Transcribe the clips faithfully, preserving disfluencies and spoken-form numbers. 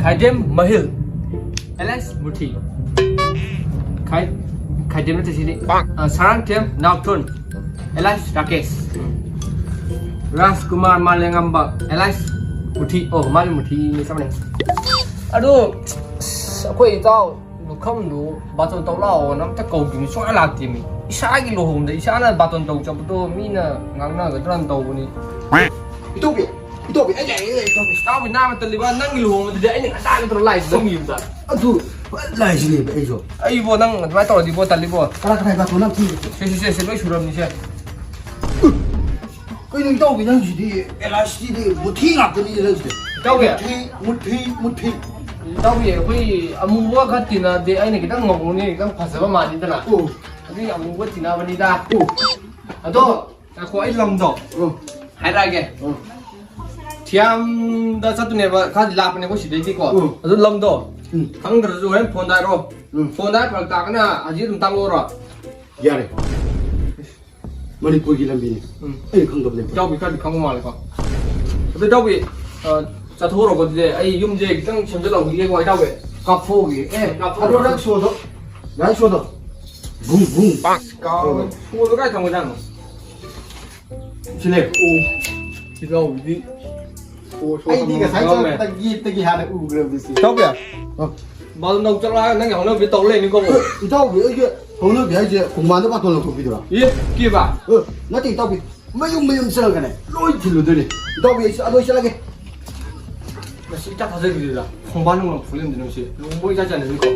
ꯈꯥꯏꯗꯦꯝ ꯃꯍꯤꯜ, alias ꯃꯨꯊꯤ꯫ ꯈꯥꯏ-, ꯈꯥꯏꯗꯦꯝ ꯅꯠꯇꯦ ꯁꯤꯗꯤ꯫ ꯑ, ꯁꯥꯔꯥꯡꯊꯦꯝ ꯅꯥꯎꯊꯣꯟ, alias ꯔꯥꯀꯦꯁ꯫ ꯔꯥꯖꯀꯨꯃꯥꯔ ꯃꯥꯂꯦꯉꯝꯕ, alias ꯃꯨꯊꯤ꯫ ꯑꯣ, ꯃꯥꯁꯨ ꯃꯨꯊꯤꯅꯤ, ꯆꯞ ꯃꯥꯟꯅꯩ꯫ ꯑꯗꯣ, ꯑꯁ, ꯑꯩꯈꯣꯏ ꯏꯇꯥꯎ ꯂꯨꯈꯝꯗꯨ ꯕꯥꯇꯣꯟ ꯇꯧ ꯂꯥꯛꯑꯣꯅ ꯑꯝꯇ ꯀꯧꯗ꯭ꯔꯤꯅꯤ, ꯁꯨꯡꯂꯥꯛ ꯂꯥꯛꯇꯦꯃꯤ꯫ ꯏꯁꯥꯒꯤ ꯂꯨꯍꯣꯡꯕꯗ ꯏꯁꯥꯅ ꯕꯥꯇꯣꯟ ꯇꯧ ꯆꯠꯄꯗꯣ ꯃꯤꯅ ꯉꯥꯡꯅꯒꯗ꯭ꯔꯅ ꯇꯧꯕꯅꯤ꯫ ꯏꯇꯥꯎꯕꯤ, ꯏꯇꯥꯎꯕꯤ, ꯑꯩ ꯂꯥꯛꯑꯦ, ꯑꯩ ꯂꯥꯛꯑꯦ, ꯏꯇꯥꯎꯕꯤ꯫ ꯏꯇꯥꯎꯕꯤ ꯅꯥꯕ ꯇꯜꯂꯤꯕ, ꯅꯪꯒꯤ ꯂꯨꯍꯣꯡꯕꯗꯨꯗꯤ ꯑꯩꯅ ꯉꯟꯇꯥ ꯅꯠꯇ꯭ꯔꯣ ꯂꯥꯛꯏꯁꯦ ꯅꯪꯒꯤ ꯌꯨꯝꯗ? ꯑꯗꯨ ꯂꯥꯛꯏꯁꯤꯅꯦꯕ ꯑꯩꯁꯨ꯫ ꯑꯩꯕꯣ ꯅꯪ ꯑꯗꯨꯃꯥꯏꯅ ꯇꯧꯔꯗꯤꯕꯣ ꯇꯜꯂꯤꯕꯣ꯫ ꯀꯅꯥ ꯀꯅꯥ ꯕꯥꯇꯣꯟ ꯅꯝ ꯊꯤꯔꯤꯒꯦ? ꯁꯦ, ꯁꯦ, ꯁꯦ, ꯁꯦ, ꯂꯣꯏ ꯁꯨꯔꯕꯅꯤ ꯁꯦ꯫ ꯀꯩꯅꯣ ꯏꯇꯥꯎꯕꯤ ꯅꯪꯁꯤꯗꯤ ꯑꯦꯂꯥꯏꯁꯤꯗꯤ ꯃꯨꯊꯤ ꯉꯥꯛꯇꯅꯤ ꯅꯪꯁꯤꯗꯤ꯫ ꯏꯇꯥꯎꯕꯤ꯫ ꯃꯨꯊꯤ, ꯃꯨꯊꯤ, ꯃꯨꯊꯤ꯫ ꯏꯇꯥꯎꯕꯤ, ꯑꯩꯈꯣꯏ ꯑꯃꯨꯕ ꯈꯔ ꯇꯤꯟꯅꯗꯦ, ꯑꯩꯅ ꯈꯤꯇꯪ ꯉꯧꯕꯅꯤ, ꯈꯤꯇꯪ ꯐꯖꯕ ꯃꯥꯜꯂꯤꯗꯅ꯫ ꯑꯣ꯫ ꯑꯗꯨꯒꯤ ꯑꯃꯨꯕ ꯇꯤꯟꯅꯕꯅꯤꯗ꯫ ꯑꯣ꯫ ꯑꯗꯣ, ꯉꯥꯏꯈꯣ, ꯑꯩ ꯂꯝꯗꯣ ꯑꯣ꯫ ꯍꯥꯏꯔꯛꯑꯒꯦ꯫ ꯑꯣ꯫ ꯊꯤꯌꯥꯝꯗ ꯆꯠꯇꯣꯏꯅꯦꯕ, ꯈꯔꯗꯤ ꯂꯥꯞꯄꯅꯦ ꯑꯩꯈꯣꯏ ꯁꯤꯗꯩꯗꯤꯀꯣ꯫ ꯑꯣ꯫ ꯑꯗꯨ ꯂꯝꯗꯣ ꯎꯝ꯫ ꯈꯪꯗ꯭ꯔꯁꯨ ꯍꯣꯔꯦꯟ ꯐꯣꯟꯗ ꯍꯥꯏꯔꯛꯑꯣ꯫ ꯎꯝ꯫ ꯐꯣꯟꯗ ꯍꯥꯏꯔ ꯐꯔꯛ ꯇꯥꯔꯒꯅ ꯍꯧꯖꯤꯛ ꯑꯗꯨꯝ ꯇꯥꯛꯂꯛꯑꯣꯔꯣ? ꯌꯥꯔꯦ꯫ ꯃꯅꯤꯄꯨꯔꯒꯤ ꯂꯝꯕꯤꯅꯤ꯫ ꯎꯝ꯫ ꯑꯩꯅ ꯈꯪꯗꯕ ꯂꯩꯕ꯭ꯔꯥ? ꯏꯇꯥꯎꯕꯤ ꯈꯔꯗꯤ ꯈꯪꯕ ꯃꯥꯜꯂꯦꯀꯣ꯫ ꯑꯗꯨ ꯏꯇꯥꯎꯕꯤ, ꯑ, ꯆꯠꯊꯣꯛꯎꯔꯣꯀꯣ ꯑꯗꯨꯗꯤ꯫ ꯑꯩ ꯌꯨꯝꯁꯦ ꯈꯤꯇꯪ ꯁꯦꯝꯖꯤꯜꯍꯧꯈꯤꯒꯦꯀꯣ ꯏꯇꯥꯎꯕꯤ꯫ ꯀꯥꯞꯊꯣꯛꯎꯈꯤꯒꯦ꯫ ꯑꯦ, ꯀꯥꯞꯊꯣꯛꯎꯔꯣ꯫ ꯑꯗꯣ ꯅꯪ ꯁꯣꯗꯣ, ꯒꯥꯔꯤ ꯁꯣꯗꯣ꯫ ꯚꯨꯡ, ꯚꯨꯡ꯫ ꯀꯥꯎꯔꯦ꯫ ꯁꯣꯗꯣ ꯀꯥꯏ ꯊꯝꯒ꯭ꯔꯖꯥꯠꯅꯣ? ꯁꯤ ꯂꯩ꯫ ꯑꯣ, ꯏꯇꯥꯎꯕꯤꯗꯤ꯫ ꯑꯣ, ꯁꯣ ꯑꯩꯗꯤ ꯊꯝꯐꯝ ꯉꯁꯥꯏ ꯈꯪꯉꯝꯃꯦ꯫ ꯆꯪꯉꯛꯄꯗ ꯒꯦꯠꯇꯒꯤ ꯍꯥꯟꯅ ꯎꯈ꯭ꯔꯕꯅꯤ ꯁꯤ꯫ ꯏꯇꯥꯎꯕꯤ꯫ ꯑ꯫ ꯕꯥꯂꯨ ꯅꯧ ꯆꯠꯂꯣ ꯍꯥꯏꯔ ꯅꯪꯒꯤ ꯍꯧꯅꯕꯤ ꯇꯧ ꯂꯩꯅꯤꯀꯣ꯫ ꯑꯦ, ꯏꯇꯥꯎꯕꯤ, ꯑꯩꯒꯤ ꯍꯧꯅꯕꯤ ꯍꯥꯏꯁꯦ ꯈꯣꯡꯕꯥꯟꯗ ꯕꯥꯇꯣꯟ ꯂꯧꯊꯣꯛꯄꯤꯗꯨꯔꯣ? ꯑꯦ, ꯀꯦꯕ? ꯑꯦ, ꯅꯠꯇꯦ ꯏꯇꯥꯎꯕꯤ, ꯃꯌꯨꯝ ꯃꯌꯨꯝ ꯆꯪꯉꯒꯅꯦ ꯂꯣꯏ ꯊꯤꯜꯂꯨꯗꯣꯏꯅꯦ꯫ ꯏꯇꯥꯎꯕꯤ, ꯑꯩ ꯆꯠ-, ꯑꯗꯣ ꯑꯩ ꯆꯠꯂꯒꯦ꯫ ꯃꯁꯤ ꯏꯆꯥ ꯊꯥꯖꯈꯤꯗ꯭ꯔꯤꯗ꯫ ꯈꯣꯡꯕꯥꯟ ꯅꯨꯡ ꯐꯨꯂꯦꯝꯗꯤ ꯅꯪꯁꯤ ꯂꯨꯍꯣꯡꯕ ꯏꯆꯥ ꯆꯥꯟꯅꯅꯤꯀꯣ꯫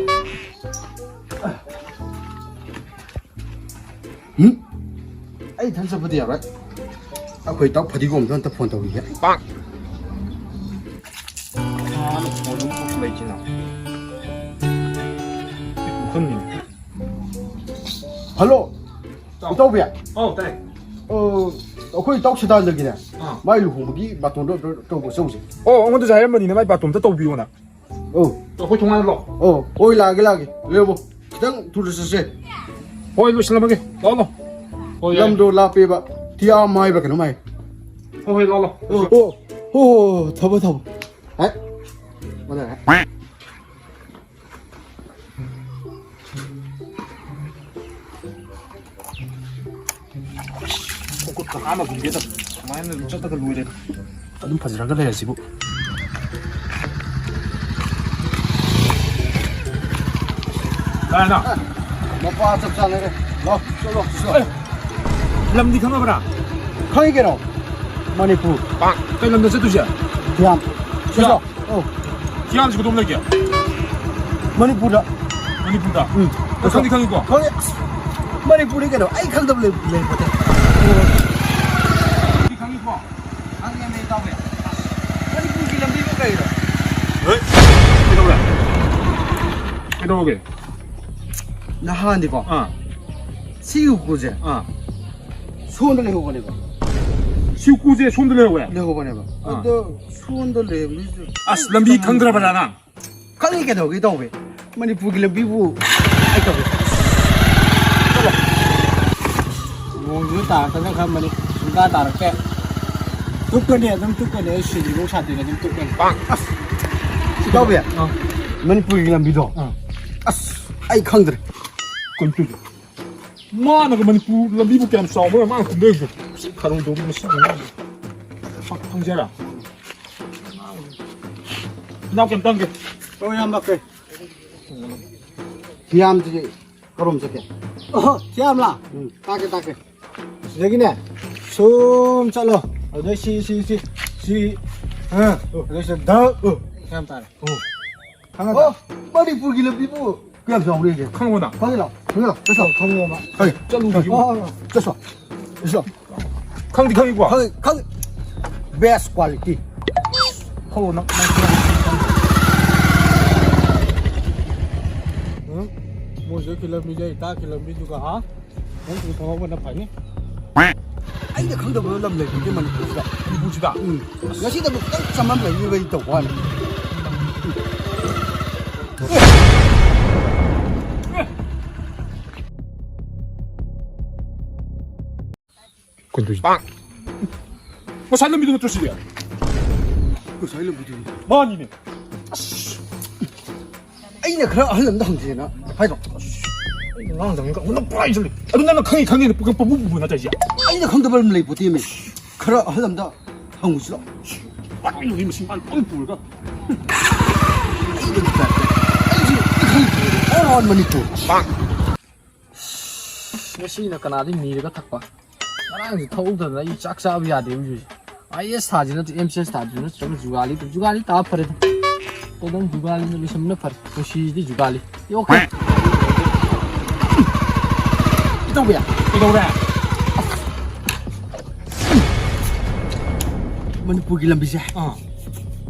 ꯎꯝ? ꯑꯩ ꯏꯊꯟ ꯆꯠꯄꯗꯤ ꯌꯥꯔꯣꯏ꯫ ꯑꯩꯈꯣꯏ ꯏꯇꯥꯎ ꯐꯗꯤꯒꯣꯝꯗꯣ ꯑꯝꯇ ꯐꯣꯟ ꯇꯧꯈꯤꯒꯦ꯫ ꯄꯥꯛ! ꯍꯜꯂꯣ, ꯏꯇꯥꯎ꯫ ꯏꯇꯥꯎꯕꯤ꯫ ꯑꯧ, ꯇꯥꯏ꯫ ꯑ, ꯑꯩꯈꯣꯏ ꯏꯇꯥꯎ ꯁꯗꯥꯅꯟꯗꯒꯤꯅꯦ꯫ ꯑꯥ꯫ ꯃꯥꯏ ꯂꯨꯍꯣꯡꯕꯒꯤ ꯕꯥꯇꯣꯟꯗꯣ ꯑꯝꯇ ꯇꯧꯕ ꯆꯧꯁꯦ꯫ ꯑꯣ, ꯑꯩꯉꯣꯟꯗꯁꯨ ꯍꯥꯏꯔꯝꯕꯅꯤꯅꯦ, ꯃꯥꯏ ꯕꯥꯇꯣꯟ ꯑꯝꯇ ꯇꯧꯕꯤꯌꯣꯅ꯫ ꯑꯣ꯫ ꯑꯩꯈꯣꯏ ꯊꯣꯡꯒꯥꯟꯗ ꯂꯥꯛꯑꯣ꯫ ꯑꯣ, ꯍꯣꯏ, ꯂꯥꯛꯑꯒꯦ, ꯂꯥꯛꯑꯒꯦ꯫ ꯂꯩꯔꯝꯃꯣ꯫ ꯈꯤꯇꯪ ꯊꯨꯅ ꯆꯠꯁꯦ꯫ ꯍꯣꯏ, ꯂꯣꯏꯁꯤꯜꯂꯝꯃꯒꯦ꯫ ꯂꯥꯛꯑꯣ, ꯂꯥꯛꯑꯣ꯫ ꯍꯣꯏ, ꯌꯥꯏ꯫ ꯂꯝꯗꯣ ꯂꯥꯞꯄꯦꯕ꯫ ꯇꯤꯌꯥꯝ ꯍꯥꯏꯕ꯭ꯔꯥ ꯀꯩꯅꯣꯝ ꯍꯥꯏ꯫ ꯍꯣꯏ, ꯍꯣꯏ, ꯂꯥꯛꯑꯣ, ꯂꯥꯛꯑꯣ꯫ ꯑꯣ, ꯑꯣ, ꯍꯣ, ꯍꯣ, ꯊꯝꯃꯣ, ꯊꯝꯃꯣ꯫ ꯍꯥꯏ꯫ ꯈꯣꯡꯈꯨꯠ ꯀꯅꯥ ꯑꯃ ꯍꯨꯟꯒꯦ ꯇꯧ꯫ ꯁꯨꯃꯥꯏꯅ ꯑꯗꯨꯝ ꯆꯠꯂꯒ ꯂꯣꯏꯔꯦ꯫ ꯑꯗꯨꯝ ꯐꯖꯔꯒ ꯂꯩꯔꯁꯤꯕꯨ꯫ ꯀꯥꯏꯅ? ꯃꯄꯥ ꯆꯞ ꯆꯥꯅ ꯂꯩꯔꯦ꯫ ꯂꯥꯛ, ꯆꯠꯂꯣ, ꯆꯠꯂꯣ꯫ ꯑꯦ, ꯂꯝꯗꯤ ꯈꯪꯉꯕ꯭ꯔꯥ? ꯈꯪꯉꯤ ꯀꯩꯅꯣ꯫ ꯃꯅꯤꯄꯨꯔ꯫ ꯄꯥꯛ, ꯀꯩ ꯂꯝꯗ ꯆꯠꯇꯣꯏꯁꯦ? ꯐꯤꯌꯥꯝ꯫ ꯐꯤꯌꯥꯝ? ꯆꯠꯂꯣ꯫ ꯑꯧ꯫ ꯐꯤꯌꯥꯝꯁꯤ ꯀꯗꯣꯝ ꯂꯩꯒꯦ? ꯃꯅꯤꯄꯨꯔꯗ꯫ ꯃꯅꯤꯄꯨꯔꯗ? ꯎꯝ꯫ ꯑꯣ, ꯈꯪꯗꯤ ꯈꯪꯉꯤꯀꯣ? ꯈꯪꯉꯦ꯫ ꯑꯁ, ꯃꯅꯤꯄꯨꯔꯗꯤ ꯀꯩꯅꯣ? ꯑꯩ ꯈꯪꯗꯕ ꯂꯩ-, ꯂꯩꯄꯣꯠꯇꯦ꯫ ꯈꯪꯗꯤ ꯈꯪꯉꯤꯀꯣ? ꯈꯪꯉꯦ, ꯏꯇꯥꯎꯕꯤ꯫ ꯃꯅꯤꯄꯨꯔꯒꯤ ꯂꯝꯕꯤꯕꯨ ꯀꯩꯅꯣ? ꯍꯦ? ꯀꯩꯗꯧꯔꯦ? ꯀꯩꯗꯧꯔꯒꯦ? ꯅꯍꯥꯟꯗꯤꯀꯣ, ꯑꯥ꯫ ꯁꯤ ꯎꯀꯨꯁꯦ ꯑꯥ꯫ ꯁꯣꯝꯗ ꯂꯩꯍꯧꯕꯅꯦꯕ꯫ ꯁꯤ ꯎꯀꯨꯁꯦ ꯁꯣꯝꯗ ꯂꯩꯍꯧꯋꯦ? ꯂꯩꯍꯧꯕꯅꯦꯕ꯫ ꯑꯥ꯫ ꯑꯗꯣ ꯁꯣꯝꯗ ꯂꯩꯔꯝꯃꯤꯁꯦ ꯑꯁ, ꯂꯝꯕꯤ ꯈꯪꯗ꯭ꯔꯕꯔꯥ ꯅꯪ? ꯈꯪꯉꯤ ꯀꯩꯗꯧꯒꯦ ꯇꯧꯋꯦ꯫ ꯃꯅꯤꯄꯨꯔꯒꯤ ꯂꯝꯕꯤꯕꯨ ꯑꯩ ꯇꯧꯒꯦ꯫ ꯆꯠꯂꯣ꯫ ꯅꯣꯡꯁꯨ ꯇꯥꯔꯛꯀꯗ꯭ꯔꯥ ꯈꯟꯕꯅꯤ, ꯁꯨꯡꯇꯥ ꯇꯥꯔꯛꯇꯦ꯫ ꯇꯨꯞꯀꯅꯤ, ꯑꯗꯨꯝ ꯇꯨꯞꯀꯅꯤ, ꯑꯩ ꯁꯤꯗ꯭ꯔꯤꯐꯥꯎ ꯁꯥꯇꯤꯟ ꯑꯗꯨꯝ ꯇꯨꯞꯀꯅꯤ꯫ ꯑꯁ! ꯏꯇꯥꯎꯕꯤ, ꯑꯥ꯫ ꯃꯅꯤꯄꯨꯔꯒꯤ ꯂꯝꯕꯤꯗꯣ? ꯑꯥ꯫ ꯑꯁ, ꯑꯩ ꯈꯪꯗ꯭ꯔꯦ꯫ ꯀꯩꯅꯣ ꯇꯧꯔꯤꯁꯦ? ꯃꯥꯅꯒ ꯃꯅꯤꯄꯨꯔ ꯂꯝꯕꯤꯕꯨ ꯀꯌꯥꯝ ꯆꯥꯎꯕ꯭ꯔꯥ ꯃꯥꯅ ꯈꯪꯗꯣꯏꯁꯦ? ꯁꯤ ꯈꯥꯔꯣꯟ ꯇꯧꯕ ꯃꯁꯤ ꯈꯪꯖꯔꯥ? ꯏꯅꯥꯎ ꯀꯩꯝꯇ ꯍꯪꯒꯦ꯫ ꯑꯣ, ꯏꯌꯥꯝꯕ, ꯀꯩ? ꯐꯤꯌꯥꯝꯁꯤꯗꯤ ꯀꯔꯣꯝ ꯆꯠꯀꯦ? ꯑꯣ, ꯐꯤꯌꯥꯝꯂꯥ? ꯎꯝ꯫ ꯇꯥꯛꯀꯦ, ꯇꯥꯛꯀꯦ꯫ ꯁꯤꯗꯒꯤꯅꯦ, ꯁꯨꯝ ꯆꯠꯂꯣ꯫ ꯑꯗꯨꯗꯩ ꯁꯤ, ꯁꯤ, ꯁꯤ, ꯁꯤ, ꯑ, ꯑꯗꯨꯗꯩ ꯁꯤ ꯗ, ꯑ, ꯐꯤꯌꯥꯝ ꯇꯥꯔꯦ꯫ ꯑꯣ꯫ ꯈꯪꯉꯕ? ꯑꯣ, ꯃꯅꯤꯄꯨꯔꯒꯤ ꯂꯝꯕꯤꯕꯨ ꯀꯌꯥꯝ ꯆꯥꯎꯔꯤꯒꯦ? ꯈꯪꯉꯣꯅ꯫ ꯈꯪꯉꯤꯅ? ꯈꯪꯉꯤꯅ? ꯆꯠꯁꯣ꯫ ꯈꯪꯉꯦꯕ꯫ ꯍꯣꯏ꯫ ꯆꯠꯂꯨꯁꯤ꯫ ꯑꯣ, ꯑꯣ, ꯑꯣ꯫ ꯆꯠꯁꯣ꯫ ꯆꯠꯁꯣ꯫ ꯈꯪꯗꯤ ꯈꯪꯉꯤꯀꯣ? ꯈꯪꯉꯤ, ꯈꯪꯉꯤ꯫ Best quality꯫ ꯈꯪꯉꯣ ꯅꯪ, ꯅꯪ, ꯅꯪ꯫ ꯎꯝ? ꯃꯣꯏꯁꯨ ꯈꯤꯜꯂꯝꯃꯤꯁꯦ, ꯏꯇꯥ ꯈꯤꯜꯂꯝꯃꯤꯗꯨꯒ, ꯍꯥ? ꯅꯪ ꯁꯨꯝ ꯈꯪꯍꯧꯕꯅ ꯐꯅꯤ꯫ ꯑꯩꯅ ꯈꯪꯗꯕ ꯂꯝ ꯂꯩꯇꯦ ꯃꯅꯤꯄꯨꯔꯁꯤꯗ꯫ ꯃꯅꯤꯄꯨꯔꯁꯤꯗ? ꯎꯝ꯫ ꯉꯁꯤꯗꯕꯨ ꯈꯤꯇꯪ ꯆꯃꯝꯅꯔꯤꯕꯩ ꯇꯧꯕ ꯋꯥꯅꯤ꯫ ꯀꯩꯅꯣ ꯇꯧꯔꯤꯁꯤ? ꯉꯁꯥꯏ ꯂꯝꯕꯤꯗꯨ ꯅꯠꯇ꯭ꯔꯣ ꯁꯤꯗꯤ? ꯉꯁꯥꯏ ꯂꯝꯕꯤꯗꯨꯅꯤ꯫ ꯃꯥꯅꯤꯅꯦ꯫ ꯑꯁ, ꯑꯩꯅ ꯈꯔ ꯑꯍꯜ ꯑꯃꯗ ꯍꯪꯁꯦꯅ ꯍꯥꯏꯗꯣ꯫ ꯑꯁ, ꯑꯩꯅ ꯉꯥꯡꯗꯕꯅꯤ, ꯀꯃꯥꯏꯅ ꯄꯥꯏꯁꯤꯜꯂꯤ? ꯑꯗꯨ ꯅꯪꯅ ꯈꯪꯉꯤ ꯈꯪꯉꯤꯅ ꯄꯨ-, ꯄꯨ-, ꯄꯨ-, ꯄꯨ-, ꯅꯠꯇ꯭ꯔꯤꯁꯦ? ꯑꯩꯅ ꯈꯪꯗꯕ ꯑꯃ ꯂꯩ ꯄꯣꯠꯇꯦꯃꯦ꯫ ꯈꯔ ꯑꯍꯜ ꯑꯃꯗ ꯍꯪꯉꯨꯁꯤꯔꯣ? ꯄꯥꯏꯅꯨ, ꯃꯤ ꯃꯁꯤꯡ ꯃꯥꯅ ꯄꯪ ꯄꯨꯔꯒ꯫ ꯑꯩꯁꯨ ꯈꯪꯗꯦ꯫ All around Manipur. ꯉꯁꯤꯅ ꯀꯅꯥꯗꯤ ꯅꯤꯔꯒ ꯊꯛꯄ? ꯉꯔꯥꯡꯁꯨ ꯊꯛꯍꯧꯗꯗꯅ ꯑꯩ ꯆꯥꯛ ꯆꯥꯕ ꯌꯥꯗꯦ ꯍꯧꯖꯤꯛ꯫ ꯑꯥꯏ ꯑꯦꯁ ꯊꯥꯁꯤ ꯅꯠꯇ꯭ꯔ ꯑꯦꯝ ꯁꯤ ꯑꯦꯁ ꯊꯥꯁꯤ ꯅꯠꯇ꯭ꯔꯒ ꯖꯨꯒꯥꯂꯤ, ꯖꯨꯒꯥꯂꯤ ꯇꯥ ꯐꯔꯦꯗ꯫ ꯀꯩꯗꯧ ꯖꯨꯒꯥꯂꯤꯅ ꯂꯣꯏꯁꯟꯕꯅ ꯐꯔꯦ꯫ ꯄꯨꯟꯁꯤꯁꯤꯗꯤ ꯖꯨꯒꯥꯂꯤ꯫ ꯑꯣꯀꯦ꯫ ꯏꯇꯥꯎꯕꯤ, ꯀꯩꯗꯧꯔꯦ? ꯃꯅꯤꯄꯨꯔꯒꯤ ꯂꯝꯕꯤꯁꯦ꯫ ꯑꯥ꯫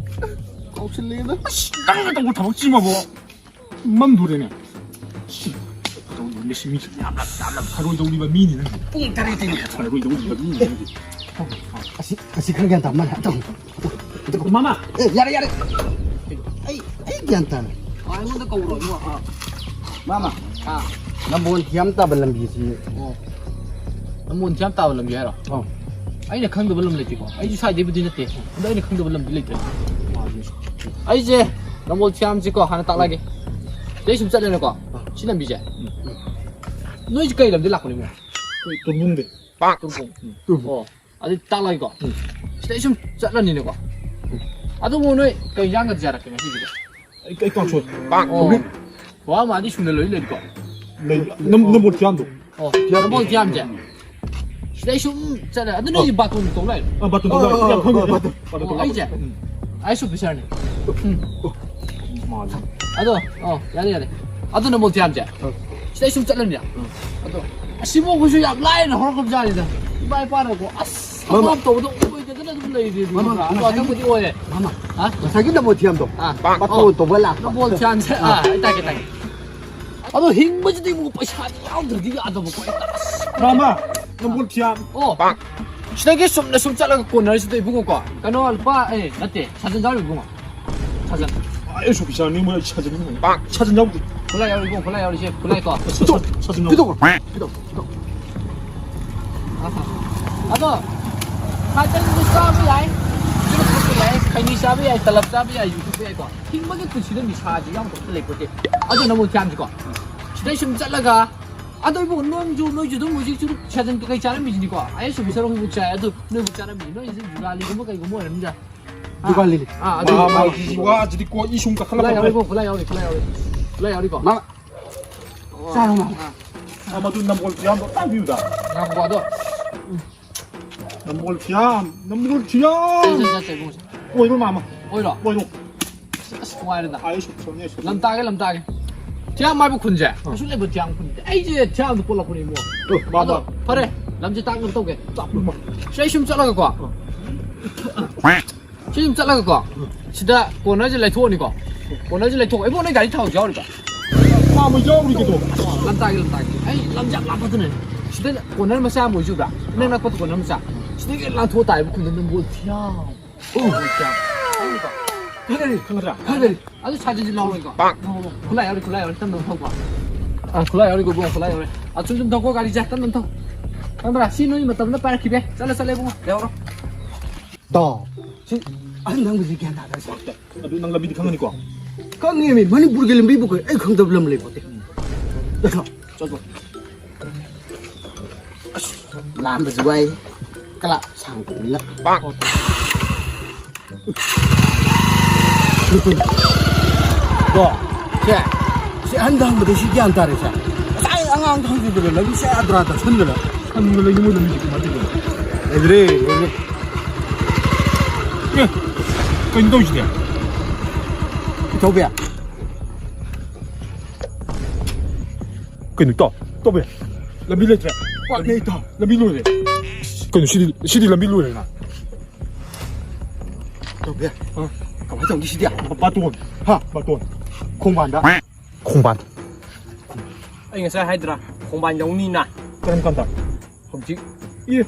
ꯀꯥꯎꯁꯤꯜꯂꯦꯗ꯫ ꯑꯁ, ꯅꯪꯅ ꯇꯧꯕ ꯊꯕꯛꯁꯤꯃꯕꯨ꯫ ꯃꯝꯗꯣꯔꯦꯅꯦ꯫ ꯁꯤ, ꯇꯧꯔꯤꯕ ꯃꯤꯁꯤ, ꯃꯤꯁꯤ ꯌꯥꯝꯅ, ꯌꯥꯝꯅ ꯐꯔꯣꯏꯗꯧꯔꯤꯕ ꯃꯤꯅꯤ ꯅꯪꯁꯦ꯫ ꯄꯨꯡ ꯇꯔꯦꯠꯇꯩꯅꯦ꯫ ꯐꯔꯣꯏꯗꯧꯔꯤꯕ ꯃꯤꯅꯤ ꯅꯪꯁꯦ꯫ ꯑꯁꯤ, ꯑꯁꯤ ꯈꯔ ꯒ꯭ꯌꯥꯟ ꯇꯥꯕ ꯃꯥꯜꯂꯦ꯫ ꯇꯧ꯫ ꯃꯃꯥ! ꯑꯦ, ꯌꯥꯔꯦ, ꯌꯥꯔꯦ꯫ ꯑꯩ, ꯑꯩ ꯒ꯭ꯌꯥꯟ ꯇꯥꯔꯦ꯫ ꯑꯥ, ꯑꯩꯉꯣꯟꯗ ꯀꯧꯔꯣ, ꯏꯕꯨꯡꯉꯣ꯫ ꯑꯥ꯫ ꯃꯥꯃ꯫ ꯑꯥ꯫ ꯅꯝꯕꯣꯜ ꯊꯤꯌꯥꯝ ꯇꯥꯕ ꯂꯝꯕꯤꯁꯤ꯫ ꯑꯣ꯫ ꯅꯝꯕꯣꯜ ꯊꯤꯌꯥꯝ ꯇꯥꯕ ꯂꯝꯕꯤ ꯍꯥꯏꯔꯣ? ꯑꯧ꯫ ꯑꯩꯅ ꯈꯪꯗꯕ ꯂꯝ ꯂꯩꯇꯦꯀꯣ꯫ ꯑꯩꯁꯨ ꯁ꯭ꯋꯥꯏꯗꯩꯕꯨꯗꯤ ꯅꯠꯇꯦ꯫ ꯑꯗꯣ ꯑꯩꯅ ꯈꯪꯗꯕ ꯂꯝꯗꯤ ꯂꯩꯇ꯭ꯔꯦ꯫ ꯑꯩꯁꯦ ꯅꯝꯕꯣꯜ ꯊꯤꯌꯥꯝꯁꯤꯀꯣ ꯍꯥꯟꯅ ꯇꯥꯛꯂꯛꯑꯒꯦ꯫ ꯁꯤꯗꯩ ꯁꯨꯝ ꯆꯠꯂꯦꯅꯀꯣ꯫ ꯁꯤ ꯂꯝꯕꯤꯁꯦ꯫ ꯅꯣꯏꯁꯦ ꯀꯩ ꯂꯝꯗꯩ ꯂꯥꯛꯄꯅꯣ ꯏꯕꯨꯡꯉꯣ? ꯑꯩꯈꯣꯏ ꯇꯣꯔꯕꯨꯡꯗꯩ꯫ ꯇꯣꯔꯕꯨꯡ꯫ ꯎꯝ꯫ ꯑꯣ꯫ ꯑꯗꯨꯗꯤ ꯇꯥꯛꯂꯛꯑꯒꯦꯀꯣ꯫ ꯎꯝ꯫ ꯁꯤꯗꯩ ꯁꯨꯝ ꯆꯠꯂꯅꯤꯅꯦꯀꯣ꯫ ꯎꯝ꯫ ꯑꯗꯨꯕꯨ ꯅꯣꯏ ꯀꯩ ꯏꯟꯖꯥꯡꯒ ꯆꯥꯔꯛꯀꯦ ꯉꯁꯤꯁꯤꯗꯤ? ꯑꯩ, ꯑꯩ ꯀꯥꯡꯁꯣꯏ꯫ ꯑꯣ꯫ ꯁꯧꯒ꯭ꯔꯤ꯫ ꯋꯥ ꯃꯥꯗꯤ ꯁꯨꯅ ꯂꯣꯏ ꯂꯩꯔꯤꯀꯣ꯫ ꯂꯩ꯫ ꯅꯝ-, ꯅꯝꯕꯣꯜ ꯊꯤꯌꯥꯝꯗꯣ꯫ ꯑꯣ, ꯅꯝꯕꯣꯜ ꯊꯤꯌꯥꯝꯁꯦ꯫ ꯁꯤꯗꯩ ꯁꯨꯝ ꯆꯠꯂꯦ꯫ ꯑꯗꯨ ꯅꯣꯏꯁꯦ ꯑꯣ꯫ ꯕꯥꯇꯣꯟ ꯇꯧ ꯂꯥꯛꯏꯔꯣ? ꯑꯥ, ꯕꯥꯇꯣꯟ ꯇꯧ ꯑꯣ, ꯂꯥꯛꯏꯔꯣ? ꯑꯣ, ꯌꯥꯝ ꯈꯪꯉꯦ꯫ ꯑꯣ, ꯕꯥꯇꯣꯟ꯫ ꯑꯣ, ꯑꯩꯁꯦ꯫ ꯎꯝ꯫ ꯑꯥꯏ ꯑꯦꯁ ꯑꯣꯐꯤꯁꯥꯔꯅꯦ꯫ ꯎꯝ꯫ ꯃꯥꯜꯂꯤ꯫ ꯑꯗꯣ, ꯑꯣ, ꯌꯥꯔꯦ, ꯌꯥꯔꯦ꯫ ꯑꯗꯨ ꯅꯝꯕꯣꯜ ꯊꯤꯌꯥꯝꯁꯦ꯫ ꯑꯥ꯫ ꯁꯤꯗꯩ ꯁꯨꯝ ꯆꯠꯂꯅꯤꯅꯦ꯫ ꯑꯥ꯫ ꯑꯗꯣ ꯑꯁꯤꯕꯨ ꯑꯩꯈꯣꯏꯁꯨ ꯌꯥꯝ ꯂꯥꯏꯅ ꯍꯧꯔꯛꯈ꯭ꯔꯕꯖꯥꯠꯅꯤꯗ꯫ ꯏꯃꯥ ꯏꯄꯥꯅꯀꯣ, ꯑꯁ, ꯃꯃꯥ꯫ ꯊꯕꯛ ꯇꯧꯕꯗꯣ ꯑꯣꯏꯗꯗꯅ ꯑꯗꯨꯝ ꯂꯩꯔꯦ꯫ ꯃꯃꯥ, ꯑꯗꯣ ꯉꯁꯥꯏꯒꯤ ꯑꯆꯪꯕꯗꯤ ꯑꯣꯏꯔꯦ꯫ ꯃꯃꯥ, ꯍꯥ? ꯉꯁꯥꯏꯒꯤ ꯅꯝꯕꯣꯜ ꯊꯤꯌꯥꯝꯗꯣ꯫ ꯑꯥ꯫ ꯕꯥꯇꯣꯟ ꯑꯣ꯫ ꯇꯧꯕ ꯂꯥꯛꯄ꯫ ꯅꯝꯕꯣꯜ ꯊꯤꯌꯥꯝꯁꯦ꯫ ꯑꯥ꯫ ꯑꯥ, ꯑꯩ ꯇꯥꯒꯦ, ꯇꯥꯒꯦ꯫ ꯑꯗꯣ ꯍꯤꯡꯕꯁꯤꯗꯤ ꯑꯃꯨꯛ ꯄꯩꯁꯥꯗꯤ ꯌꯥꯎꯗ꯭ꯔꯗꯤ ꯌꯥꯗꯕꯀꯣ꯫ ꯃꯃꯥ, ꯅꯝꯕꯣꯜ ꯊꯤꯌꯥꯝ꯫ ꯑꯣ꯫ ꯁꯤꯗꯒꯤ ꯆꯨꯝꯅ ꯁꯨꯝ ꯆꯠꯂꯒ ꯀꯣꯟꯅꯔꯁꯤꯗ ꯏꯕꯨꯡꯉꯣꯀꯣ꯫ ꯀꯩꯅꯣ, ꯂꯨꯄꯥ, ꯑꯦ, ꯅꯠꯇꯦ, ꯁꯥꯖꯟ ꯌꯥꯎꯔꯤ ꯏꯕꯨꯡꯉꯣ꯫ ꯁꯥꯖꯟ꯫ ꯑꯥ, ꯑꯩꯁꯨ ꯄꯩꯁꯥꯅꯤ, ꯃꯣꯏ ꯁꯥꯖꯟ꯫ ꯁꯥꯖꯟ ꯌꯥꯎꯗꯦ꯫ ꯈꯨꯠꯂꯥꯏ ꯌꯥꯎꯔꯤ ꯏꯕꯨꯡꯉꯣ, ꯈꯨꯠꯂꯥꯏ ꯌꯥꯎꯔꯤ, ꯁꯦ, ꯈꯨꯠꯂꯥꯏ ꯀꯣ꯫ ꯁꯥ-, ꯁꯥ-, ꯁꯥꯖꯟ ꯌꯥꯎꯗꯦ꯫ ꯄꯤꯊꯣꯛꯈ꯭ꯔꯣ, ꯄꯤꯊꯣꯛ, ꯄꯤꯊꯣꯛ꯫ ꯑꯗꯣ, ꯈꯥꯏꯗꯪꯗꯤ ꯆꯥꯕ ꯌꯥꯏ꯫ ꯈꯩꯅꯤ ꯆꯥꯕ ꯌꯥꯏ, ꯇꯂꯞ ꯆꯥꯕ ꯌꯥꯏ, ꯌꯨ ꯊꯛꯄ ꯌꯥꯏꯀꯣ꯫ ꯍꯤꯡꯕꯒꯤ ꯄꯨꯟꯁꯤꯗ ꯅꯤꯁꯥꯁꯤ ꯌꯥꯎꯗꯕ ꯑꯝꯇ ꯂꯩꯄꯣꯠꯇꯦ꯫ ꯑꯗꯨꯅ ꯑꯃꯨꯛ ꯊꯤꯌꯥꯝꯁꯤꯀꯣ꯫ ꯁꯤꯗꯩ ꯁꯨꯝ ꯆꯠꯂꯒ, ꯑꯗꯣ ꯏꯕꯨꯡꯉꯣ, ꯅꯣꯏꯁꯨ, ꯅꯣꯏꯁꯨ ꯑꯗꯨꯝ ꯍꯧꯖꯤꯛꯁꯨ ꯁꯦꯟꯖꯟ ꯀꯩꯀꯩ ꯆꯥꯔꯝꯃꯤꯁꯤꯅꯤꯀꯣ꯫ ꯑꯥꯏ ꯑꯦꯁ ꯑꯣꯐꯤꯁꯔ ꯑꯃꯨꯛ ꯆꯥꯏ, ꯑꯗꯨ ꯅꯣꯏꯕꯨ ꯆꯥꯔꯝꯃꯤꯁꯤ, ꯅꯣꯏꯁꯤ ꯖꯨꯒꯥꯂꯤꯒꯨꯝꯕ ꯀꯩꯒꯨꯝꯕ ꯑꯣꯏꯔꯝꯅꯤꯗ꯫ ꯖꯨꯒꯥꯂꯤꯅꯤ꯫ ꯑꯥ, ꯑꯗꯨ ꯃꯥ, ꯃꯥ, ꯋꯥꯁꯤꯗꯤ ꯀꯣ, ꯏ ꯁꯨꯝ ꯀꯥꯈꯠꯂꯛꯄ ꯈꯨꯠꯂꯥꯏ ꯌꯥꯎꯔꯤꯀꯣ, ꯈꯨꯠꯂꯥꯏ ꯌꯥꯎꯔꯤ, ꯈꯨꯠꯂꯥꯏ ꯌꯥꯎꯔꯤ, ꯈꯨꯠꯂꯥꯏ ꯌꯥꯎꯔꯤꯀꯣ꯫ ꯃꯥ, ꯆꯥꯔꯣ, ꯃꯥ꯫ ꯑꯥ꯫ ꯑꯥ, ꯃꯗꯨ ꯅꯝꯕꯣꯜ ꯐꯤꯌꯥꯝꯗꯣ ꯑꯝꯇ ꯄꯤꯌꯨꯗ꯫ ꯉꯥꯏꯈꯣꯀꯣ, ꯑꯗꯣ꯫ ꯅꯝꯕꯣꯜ ꯐꯤꯌꯥꯝ, ꯅꯝꯕꯣꯜ ꯐꯤꯌꯥꯝ꯫ ꯁꯦ, ꯁꯦ, ꯁꯦ, ꯁꯦ, ꯏꯕꯨꯡꯉꯣ, ꯁꯦ꯫ ꯑꯣꯏꯔꯣ, ꯃꯥꯃ꯫ ꯑꯣꯏꯔꯣ? ꯑꯣꯏꯔꯣ꯫ ꯑꯁ, ꯑꯁ, ꯅꯨꯡꯉꯥꯏꯔꯦꯗ꯫ ꯑꯥ, ꯑꯩ ꯁꯨꯝ, ꯁꯨꯝ, ꯑꯩ ꯁꯨꯝ꯫ ꯂꯝ ꯇꯥꯒꯦ, ꯂꯝ ꯇꯥꯒꯦ꯫ ꯊꯤꯌꯥꯝ ꯍꯥꯏꯕ ꯈꯨꯟꯁꯦ? ꯑꯥ꯫ ꯀꯩꯁꯨ ꯂꯩꯕ ꯊꯤꯌꯥꯝ ꯈꯨꯟꯁꯦ꯫ ꯑꯩꯁꯦ ꯊꯤꯌꯥꯝꯗ ꯄꯣꯛꯂꯛꯄꯅꯦ, ꯏꯕꯨꯡꯉꯣ꯫ ꯑꯣ, ꯃꯥꯃ꯫ ꯑꯗꯣ, ꯐꯔꯦ, ꯂꯝꯁꯦ ꯇꯥꯛꯅꯕ ꯇꯧꯒꯦ꯫ ꯃꯥ꯫ ꯁꯤ ꯑꯩ ꯁꯨꯝ ꯆꯠꯂꯒꯀꯣ꯫ ꯑꯥ꯫ ꯁꯤ ꯑꯗꯨꯝ ꯆꯠꯂꯒꯀꯣ, ꯁꯤꯗ ꯀꯣꯔꯅꯔꯁꯦ ꯂꯩꯊꯣꯛꯑꯅꯤꯀꯣ꯫ ꯀꯣꯔꯅꯔꯁꯦ ꯂꯩꯊꯣꯛ-, ꯏꯕꯣ, ꯅꯣꯏ ꯒꯥꯔꯤ ꯊꯥꯎꯁꯨ ꯌꯥꯎꯔꯤꯕ? ꯈꯥꯝꯕ ꯌꯥꯎꯔꯤ ꯀꯩꯗꯧꯕ? ꯂꯝꯇꯥꯒꯤ, ꯂꯝꯇꯥꯒꯤ꯫ ꯑꯩ ꯂꯝꯁꯦ ꯌꯥꯝ ꯂꯥꯞꯄꯗꯨꯅꯦ꯫ ꯁꯤꯗ ꯀꯣꯔꯅꯔ ꯃꯆꯥ ꯑꯃ ꯑꯣꯏꯖꯨꯕ꯭ꯔꯥ? ꯏꯅꯛ ꯅꯛꯄꯗ ꯀꯣꯔꯅꯔ ꯃꯆꯥ꯫ ꯁꯤꯗꯒꯤ ꯂꯥꯟꯊꯣꯛꯑ ꯇꯥꯏꯕ ꯈꯨꯟꯗ ꯅꯝꯕꯣꯜ ꯊꯤꯌꯥꯝ꯫ ꯑꯣ, ꯊꯤꯌꯥꯝ꯫ ꯈꯪꯒꯅꯤ꯫ ꯈꯪꯒꯗ꯭ꯔꯥ? ꯈꯪꯒꯅꯤ꯫ ꯑꯗꯨ ꯁꯥꯖꯤꯟꯁꯤ ꯂꯧꯔꯣꯏꯀꯣ? ꯈꯨꯠꯂꯥꯏ ꯌꯥꯎꯔꯤ, ꯈꯨꯠꯂꯥꯏ ꯌꯥꯎꯔꯤ, ꯇꯞꯅ ꯇꯞꯅ ꯊꯧꯀꯣ꯫ ꯑꯥ, ꯈꯨꯠꯂꯥꯏ ꯌꯥꯎꯔꯤ, ꯒꯣ, ꯒꯣ, ꯈꯨꯠꯂꯥꯏ ꯌꯥꯎꯔꯤ꯫ ꯑꯥ, ꯁꯨꯝ ꯁꯨꯝ ꯊꯧꯀꯣ, ꯒꯥꯔꯤꯁꯦ ꯇꯞꯅ ꯇꯞꯅ ꯊꯧ꯫ ꯈꯪꯕ꯭ꯔꯥ? ꯁꯤ ꯅꯣꯏ ꯃꯇꯝꯗ ꯄꯥꯏꯔꯛꯈꯤꯕ ꯌꯥꯏ꯫ ꯆꯠꯂꯣ, ꯆꯠꯂꯣ, ꯏꯕꯨꯡꯉꯣ, ꯂꯩꯍꯧꯔꯣ꯫ ꯇꯥꯎ꯫ ꯁꯤ ꯑꯍꯟ ꯅꯪꯕꯁꯤ ꯒ꯭ꯌꯥꯟ ꯇꯥꯗ꯭ꯔꯦ꯫ ꯑꯗꯨ ꯅꯪ ꯂꯝꯕꯤꯗꯤ ꯈꯪꯉꯅꯤꯀꯣ? ꯈꯪꯉꯦꯃꯤ, ꯃꯅꯤꯄꯨꯔꯒꯤ ꯂꯝꯕꯤꯕꯨ ꯀꯩ ꯑꯩ ꯈꯪꯗꯕ ꯂꯝ ꯂꯩꯄꯣꯠꯇꯦ꯫ ꯆꯠꯂꯣ꯫ ꯆꯠꯂꯣ꯫ ꯑꯁ, ꯂꯥꯝꯕꯁꯨ ꯋꯥꯏ꯫ ꯀꯂꯥ ꯁꯥꯡꯕꯅꯤꯅ꯫ ꯀꯣ, ꯁꯦ, ꯁꯤ ꯑꯍꯟꯗ ꯍꯪꯕꯗ ꯁꯤ ꯒ꯭ꯌꯥꯟ ꯇꯥꯔꯦ, ꯁꯦ꯫ ꯉꯁꯥꯏ ꯑꯉꯥꯡꯗ ꯍꯪꯈꯤꯕꯗ ꯂꯝꯕꯤ ꯁꯦ ꯑꯗ꯭ꯔꯥ ꯇꯛꯁꯟꯗꯅ ꯍꯪꯕꯗ ꯂꯩ, ꯃꯣꯏ ꯂꯝꯕꯤꯁꯦ ꯀꯃꯥꯏꯅ ꯇꯧꯗꯣꯏꯅꯣ? ꯂꯩꯗ꯭ꯔꯦ, ꯂꯩꯗ꯭ꯔꯦ꯫ ꯑꯦ, ꯀꯩꯅꯣ ꯇꯧꯔꯤꯁꯤꯗꯤ? ꯏꯊꯧꯕꯤ꯫ ꯀꯩꯅꯣ ꯇꯧ, ꯇꯧꯕꯤ꯫ ꯂꯝꯕꯤ ꯂꯩꯇ꯭ꯔꯦ꯫ ꯋꯥꯠꯂꯦ, ꯏꯇꯥꯎ꯫ ꯂꯝꯕꯤ ꯂꯣꯏꯔꯦ꯫ ꯀꯩꯅꯣ ꯁꯤꯗꯤ, ꯁꯤꯗꯤ ꯂꯝꯕꯤ ꯂꯣꯏꯔꯦꯅ꯫ ꯇꯧꯕꯤ꯫ ꯑ? ꯀꯃꯥꯏꯅ ꯇꯧꯅꯤ ꯁꯤꯗꯤ? ꯕꯥꯇꯣꯟ꯫ ꯍꯥ? ꯕꯥꯇꯣꯟ꯫ ꯈꯣꯡꯕꯥꯟꯗ꯫ ꯈꯣꯡꯕꯥꯟ꯫ ꯑꯩ ꯉꯁꯥꯏ ꯍꯥꯏꯗ꯭ꯔꯥ, ꯈꯣꯡꯕꯥꯟ ꯌꯧꯅꯤꯅ꯫ ꯀꯔꯝ ꯀꯥꯟꯗ? ꯍꯧꯖꯤꯛ꯫ ꯑꯦ,